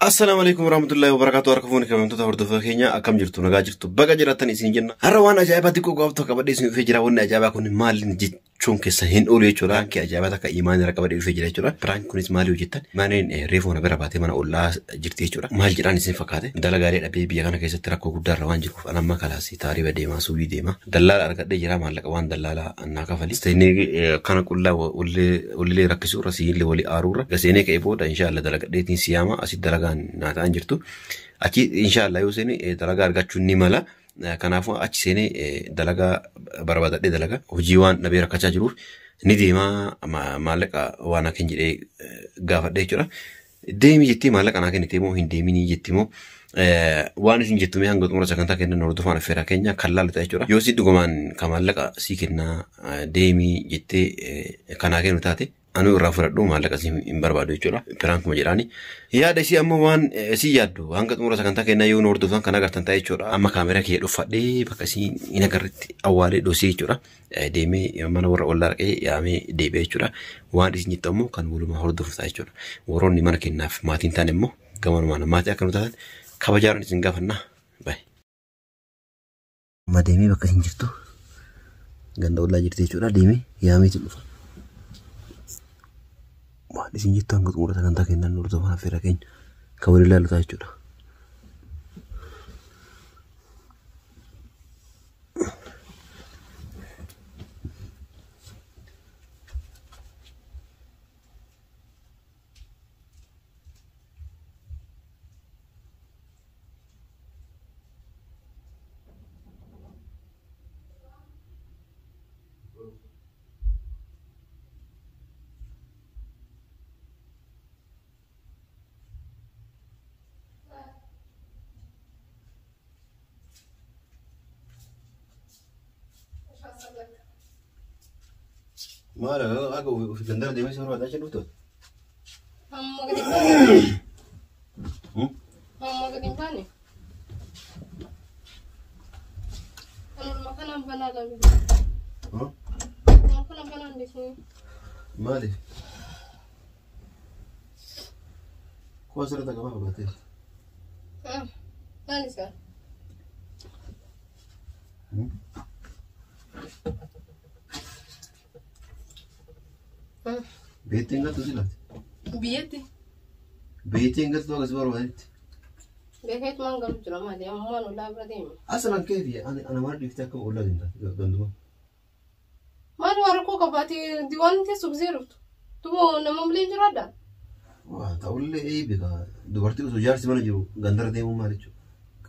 Assalaamu alaikum warahmatullahi wabarakatuh. Harka fuuni kabajamtoota hordoftoota keenya akkam jirtu nagaa jirtu baga jiraattan isin jenna. Har'a waan ajaa'ibaa xiqqoo qabaatu qabadhee isin dhufee jira. Wanni ajaa'ibaa kun maali jechuun keessa hin oolu jechuudha. Piraanki ajaa'ibaa takka imaan irra qabadhee dhufee jira jechuudha. Piraanki kunis maali hojjettan? Imaaniin reefu na bira baatee mana ollaa jirti jechuudha. Maal jedhaan isin fakkaate? Dalagaalee dhabee biyya kana keessatti rakkoo guddaarra waan jiruuf an amma kalaasii taariba deemaa suubii deema. Dallaala argadhee jira maallaqa waan dallaalaa naa kafali. Seenee kana qullaa walillee rakkisuurra siillee walii aaruurra seenee ka'ee booda inshaallah dalagadheetiin siyaama asitti dalagaan naa ta'an jirtu. Achi inshaallah yoo seene dalagaa argachuun ni mala. Kanaafuu achi seenee dalagaa barbaadadhee dalagaa hojii waan dhabee rakkachaa jiruuf ni deemaa maallaqa waan akka hin jedhee gaafadhee jechuudha. Deemi jettee maallaqa naa kennite moo hin deeminii jetti moo waan isin jettu mee hanga xumura sagantaa kennan hordofaan affeeraa keenya kan laalu ta'a jechuudha. Yoo si dhugumaan kan maallaqa sii kennaa deemii jettee kanaa kennu taate anuu irraa fudhadhu maallaqa si hin barbaadu jechuudha. Piraankuma jedhaani. Yaada isii ammoo waan isii yaaddu hanga xumura sagantaa kennaa yoo nu hordofan kan agartan ta'a jechuudha. Amma kaameraa kiyya dhuffadhee bakka isii hin agarretti awwaalee dhoosee jechuudha. Deemee mana warra ollaa dhaqee yaamee deebi'ee jechuudha. Waan isin jettu ammoo kan walumaa hordofu ta'a jechuudha. Warroonni mana kennaaf maatiin ta'an immoo gamanumaan maatii akka nu taatan kabajaadhaan isin gaafannaa. Baay'ee. Amma deemee bakka isin jirtu ganda ollaa jirti jechuudha. Deemee yaameetiin dhufa. Waan isin jettu hanga xumura sagantaa kennan hordofan affeera keenya kan waliin ilaalu ta'a jechuudha. Maal akka ofii gandara deemee si barbaadaa jedhu ta'u. Amma gadi hin baane. Amma gadi hin baane. Anuma kanaan banaa lalu. Anuma kanaan banaa hin beekne. Maaliif? Kuwa asirratti akka fakkaatee. Maal isaa? Beektee hin galtu silaati. Biyyatti. Beektee hin galtu akkasii barbaadetti. Beekeetu maan galu jira maali? Ammumaan ollaa bira deema. Asalan keefi ana maal dhiiftee akka ollaa deemta ganduma. Maal waa rakkoo qabaatee diwaan teessu gisee dhuftu. Duba nama malee hin jiraadha. Waa ta'ullee eebi kaa dubartii osoo jaarsi mana jiru gandara deemuu maal jechuudha.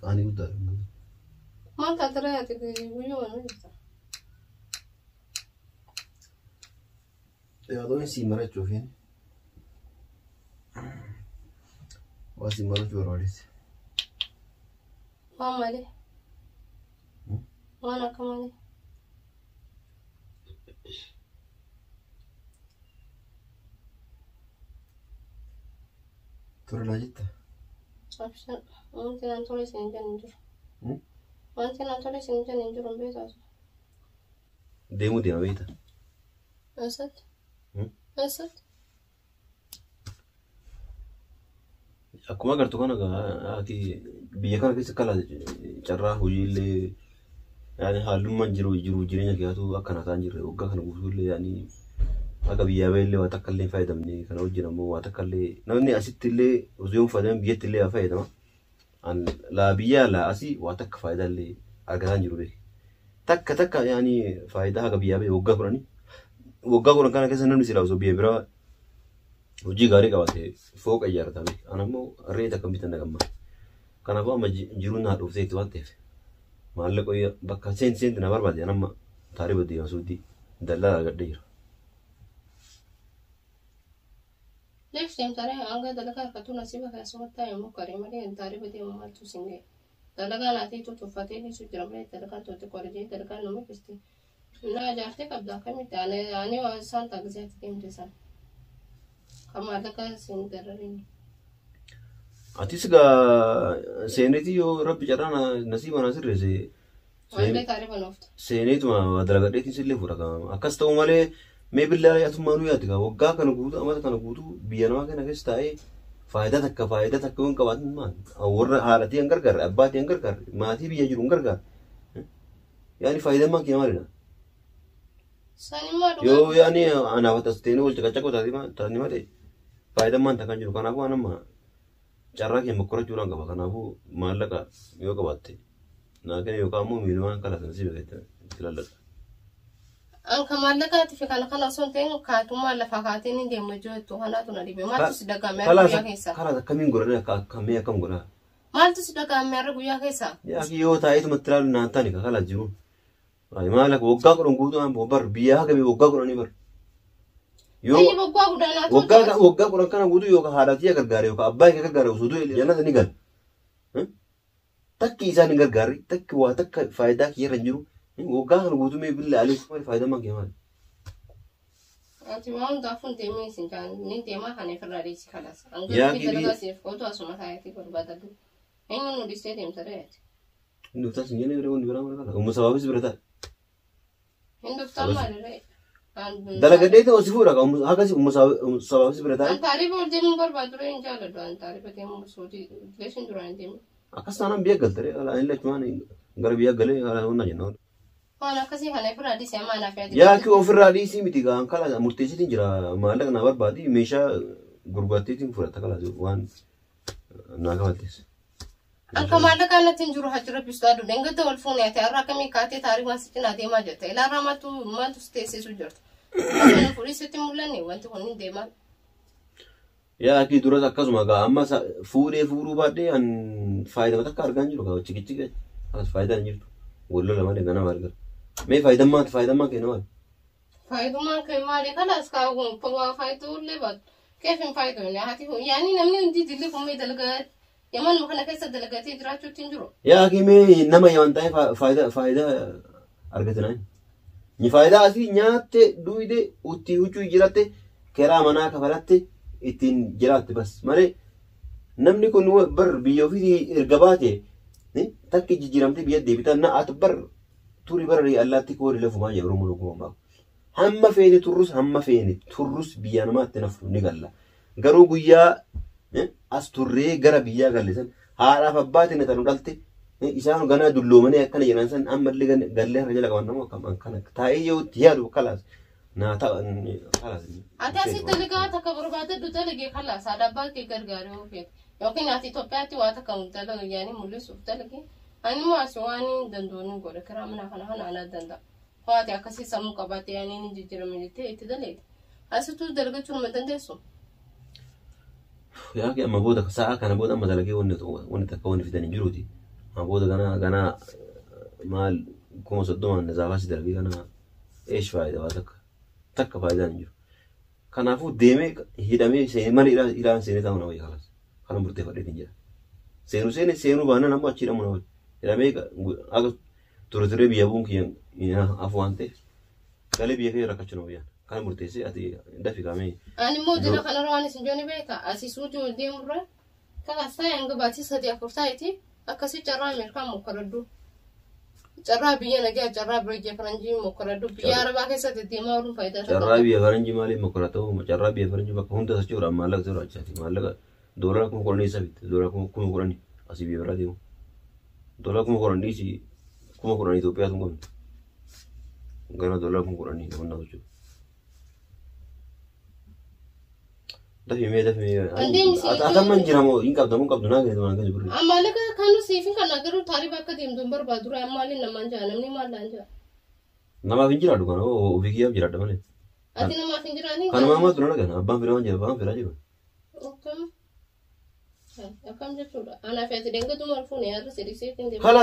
Qaanii guddaadha. Maal taatara yaate guyyuu mana jirta. Yaadoon sii marachuuf waa sii marachuu barbaadetti. Waan malee. Waan akka malee. Tole naa jetta. Abshan wanti naan tole isin hin jennu hin jiru. Wanti naan tole isin hin jennu hin jiru hin beektaatu. Deemuu deema beekta. Eessatti? Eessatti? Akkuma agartu kana ati biyya kana keessa kala carraa hojiillee yaani haalummaan jiru jiru jireenya keessaatu akkana ta'an jirre waggaa kana guutuullee yaani akka biyyaa bahillee waa takka illee hin fayyadamne kana wajjin ammoo waa takka illee namni asitti illee osoo hin fayyadamin biyyatti illee haa fayyadama. An laa biyyaa laa asii waa takka faayidaa illee argataa hin jiru beeki. Takka takka yaani faayidaa haga biyyaa bahe waggaa kudhanii waggaa kudhan kana keessa namni silaa osoo biyya biraa hojii gaarii qabaate fooqa ijaarrata beeki. An ammoo re'ee takka bitan dhagamma. Kanaafuu amma jiruun naa dhufteetti waan ta'eef maallaqa bakka seenti seenti na barbaade an amma taariba deema suutii dallaa argadhee jira. Leef deemtaree hanga dalagaa harkattuu nasiiba keessumatti taa'e immoo karee malee taariba deemu maaltu sin ga'e. Dalagaa naatiitu tuffatee dhiisu jira malee dalagaan tootti qorjee dalagaan nama jirti. Naa jaartee qabda akkamitti ani isaan taagisee ati deemte san. Kan maallaqa sin dararin. Atis gaa seeneetii yoo rabbi carraa nasiiba naa sirreesse Wallee taariba noofta. seeneetuma dalagadheetiin sillee fuudha gaa. Akkas ta'u malee mee billaa atummaa nu yaaddi gaa waggaa kana guutuu amata kana guutuu biyya namaa kana keessa taa'ee Faayidaa takka yoo hin qabaatin maal? Warra haadhatii hin gargaarre, abbaatii hin gargaarre, maatii biyya jiru hin gargaarre. Yaani faayidaan maan kiyya maalidha? Sanimmaa dhugaa. Yoo yaani anaaf as teenee wal caqacaquu taate malee faayidaan maan takka hin jiru. Kanaafuu an amma carraa kee mokkorachuudhaan qaba. Kanaafuu maallaqa yoo qabaatte naa kenni yookaan immoo miilumaan kalaas si beekte itti lalladha. Anka maallaqaati fi kana kana osoo hin ta'in kaatummaa lafaa kaatee ni deema jettu kanaatu na dhibe. Maaltu si dhaga'ame har'a guyyaa keessa? Kalaas akkamiin godhanii akka akkamii akkam godhaa? Maaltu si dhaga'ame har'a guyyaa keessa? Yaa yoo taa'eetuma itti ilaalu naan taane kalaas jiruun. Maal akka waggaa 10 guutuu aan bar biyyaa hagamii waggaa 10 bar. Yoo Ayyi waggaa 10 waggaa 10 kana guutuu yookaan haadha gargaare yookaan abbaa kee gargaare osoo du'e jannata ni gala. Takki isaan hin gargaarre takki waa takka faayidaa kiyya irra hin jiru. Waggaa kana guutuu mee billa alee maali faayidaa maan kiyya maali? Ati waan hundaafuu hin deemin isin jaan ni deemaa kana ofirraa dhiisi kalas. Hanga Yaa dubbii kibii dalagaa siif gootu asuma taayetii barbaadadhu. Eenyu nu dhiistee deemta re'eeti? Hin dhuftaa sin jennee bira wanti biraa maal kana? Umma sabaabis bira taa'e. Hin dhuftaa maali re'e? Dalagadheeti osii fuudha hagas umma sabaabis bira taa'e. An taarifa ol deemuu barbaadu re'e hin jaaladhu. An taarifa deemuu soodii leeshin duraan hin deemu. Akkas taanaan biyya galte re'e alaa inni achumaan gara biyya galee alaa honnaa jenna. Waan akkasii kana ofirraa dhiisi amma anaaf yaadi. Yaa kii ofirraa dhiisii miti gaan kala murteessitiin jira maallaqa naa barbaadi meeshaa gurguratteetiin fudhata kala waan naa kafaltees. Akka maallaqaa natti hin jiru hajji rabbi sodaadhu. Dheengadda wal fuune ati har'a akkamii kaatee taarifa si cinaa deemaa jirta. Ilaarraa maaltu maaltu si teessisu jirta. Akkana fuudhii sitti hin mul'anne wanti kun hin deemaa. Yaa kii duras akkasuma gaa amma fuudhee fuudhuu baadhee an faayidaa takka argaa hin jiru gaa chikichiki as faayidaan hin jirtu. Wal lola malee ganama argata. Mee faayidaan maali faayidaan maal kenna maali? Faayidummaan kee maali? Kalaas kaawwan faayiduu baatu. Keef hin faayidu haati yaani namni hundi dilli kun mee dalagaa yamanuma kana keessa dalagatee jiraachuutti hin jiru. Yaa kii mee nama yaman ta'e faayidaa argate naan. Ni faayidaa asii nyaatte duwide utti huccuu jiratte keraa manaa kafalatte ittiin jiraatte bas malee namni kun bar biyya ofiitii erga baate takki jijjiiramtee biyya deebitaa na ati bar turi bara allaatti koori lafumaa jedhu Oromoo lukkuma ba'a. Hamma feene turrus biyya namaatti nafu ni galla. Garuu guyyaa as turree gara biyyaa galle san haadhaaf abbaatiin tanu dhalte isaan ganaa dulloomanii akkana jedhan san ammallee gallee harka jala qaban namoo akkam akkana taa'ee yoo itti yaadu kalaas naa ta'a kalaas. Ati asii dalagaa takka barbaadadhu dalagee kalaas haadha abbaa kee gargaaree yoo feete. Yookiin ati Itoophiyaatti waa takka dalagu yaani mul'isuuf dalage. Ani immoo asii waan hin danda'u ni godha kiraa mana kana kana anaa danda'a. Hoo ati akkasii sammuu qabaatte yaani ni jijjiirama jettee itti daleete. Asittuu dalagachuu nama dandeessu. Yaa kee amma booda sa'a kana booda amma dalagee wanni takka wanni fidan hin jiruuti. Amma booda ganaa ganaa maal 30,000 nazaafaa si dalagee ganaa eesh faayidaa waa takka takka faayidaan hin jiru. Kanaafuu deemee hidhamee seenee mana hidhaan seenee taa'u na wayya kalaas. Kana murteeffadheetiin jira. Seenu seene seenuu baannaan ammoo achi hidhamu na wayya. Hidhamee akka ture turee biyya bu'uun kiyya hafu waan ta'eef galee biyya kee rakkachuu na wayya. Kana murteessee ati dafi kaamee. Ani immoo jala kanarra waan isin jooni beekta asii suutii ol deemurra kalaas taa'e hanga baatii 3 4 taa'eeti akkasii carraa Ameerikaa mokkoradhu. Carraa biyya nagaa carraa biyya faranjii mokkoradhu biyya arabaa keessatti deemaa ooluun faayidaa tokko. Carraa biyya faranjii maaliif mokkorata? Carraa biyya faranjii bakka hunda socho'uudhaan maallaqa sochoochaati. Maallaqa doolara 10,000 isa bitte doolara 10,000 asii biyya biraa deemu. Doolara 10,000 dhiisii 10,000 Itoophiyaatu hin qabne. Gara doolara 10,000 qonnaa socho'u. Dafi mee dafi mee. Atamma hin jira moo hin qabda moo hin qabdu naa kennitu naa kennitu birrii. Maallaqa kan siifin kana garuu taarifa akka deemtu hin barbaadu dura maaliin namaan jaa namni maal naan jaa. Namaaf hin jiraadhu kana ofii kiyyaaf jiraadha malee. Ati namaaf hin jiraanni. Kanuma ammaa tura kana abbaan fedhaa waan jira abbaan fedhaa jiru. Akkam akkam jechuudha. Anaaf ati deengaduma ol fuune har'a si dhiisee hin deemu. Kala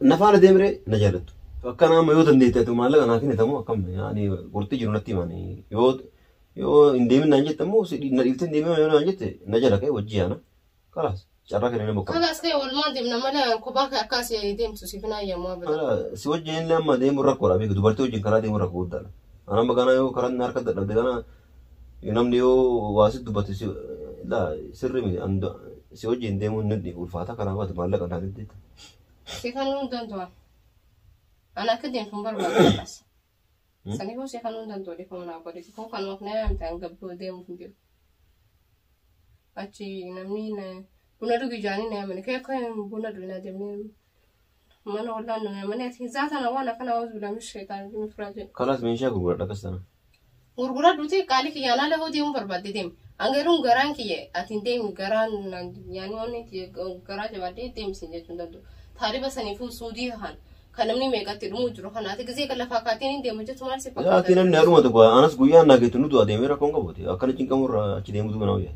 na faana deemree na jaallattu. Akkana amma yoo dandeette ati maallaqa naa kennitamu akkam yaani qurxii jiru natti himani yoo yoo hin deemin naan jette ammoo na dhiiftee hin deemin yoo naan jette na jala ka'e wajji yaana. Kalaas carraa kennee nama bakka. Kalaas ka'e walumaan deemna malee kophaa kee akkas deemtu si finaa yemmuu abada. Kala si wajjin illee amma deemu rakkoodha beeku dubartii wajjin karaa deemu rakkoo guddaadha. Ana amma kana yoo karaan harka dadhabde kana namni yoo waa si dubbate si laa sirri miti si wajjin deemuun ni ulfaata kanaaf ati maallaqa naa dandeetta. Si kanuu hin danda'u. Ana akka deemtu hin barbaadu kalaas. Saniifuu si kanuu hin danda'u dhiifama naa godhi. Koo kanumaaf na yaamte an gabboo deemuuf hin jiru. Achi namni buna dhugi jaanii na yaamani. Kee akka buna dhugna deemnee mana ollaan nu yaamani. Ati zaatana waan akkana awwaaz bilaa min sheetaan rajim firaa jedhu. Kalaas meeshaa gurguradha akkas taana. Gurguradhuuti qaalii kiyya anaa lafoo deemuu barbaadde deemi. Angaruun garaan kiyya ati hin deemi garaan yaani onni garaa jabaadhee deemi siin jechuu hin danda'u. Taariba saniifuu suudii haan kan namni meeqatti dhumuu jiru kana ati gizee kan lafaa kaateen hin deemu jettu maal si Yaa ati namni haruma tokko anas guyyaan naa geettu nutu adeemee rakkoon qabuti. Akkana cinqamurraa achi deemutu banaa wayya.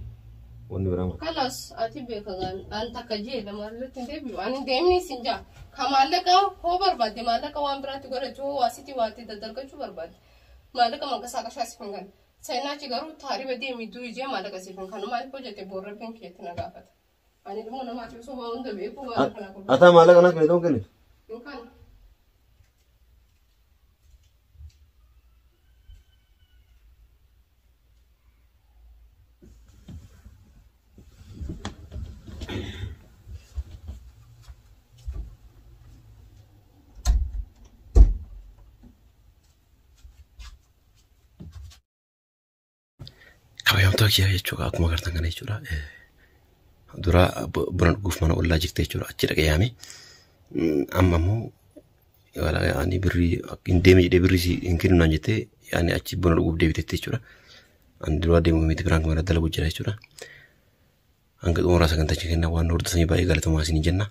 Wanni biraa maal? Kalas ati beeka gaan an takka jee lama irratti hin deebi'u. Ani deemni sin jaa. Ka maallaqa hoo barbaadde maallaqa waan biraatti godhachuu hoo asitti waatti daddargachuu barbaadde. Maallaqa manqasaaqashaa siif hin kennu. Seenaachi garuu taariba deemi du'i jee maallaqa siif hin kennu. Maaliif hojjete boor rabbiin keetti na gaafata. Ani ilmoo namaati osoo waa hunda beeku waan kana godhu. Ataa maallaqa naa kennitu kennitu. Hin kennu. Kabajamtoota kiyyaa jechuudha akkuma agartan kana jechuudha. Dura buna dhuguuf mana ollaa jirti jechuudha achi dhaqee yaame. Amma immoo ani birrii hin deeme jedhee birrii hin kennu naan jettee yaani achi buna dhuguuf deebiteetti jechuudha. Ani dura deemu miti biraan mana dalagu jira jechuudha. Hanga xumuraa sagantaa kennaa waan hordofanii baay'ee galatoomaa isin jenna.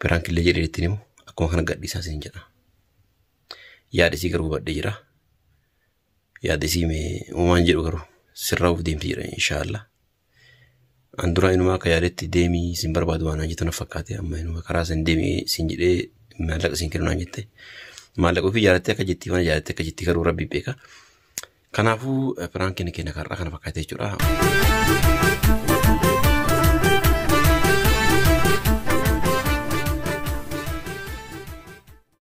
Biraan killee jedhee ittiin himu akkuma kana gadhiisaa isin jedha. Yaada isii garuu hubadhee jira. Yaada isii mee uumaan jedhu garuu sirraa'uuf deemti jedha inshaallah. An dura inuma akka yaadetti deemii sin barbaadu waan jettu na fakkaate amma inuma karaa san deemii sin jedhee maallaqa sin kennu naan jette. Maallaqa ofii jaalattee akka jettii mana jaalattee akka jettii garuu rabbi beeka. Kanaafuu piraankiin keenya karraa kana fakkaate jechuudha.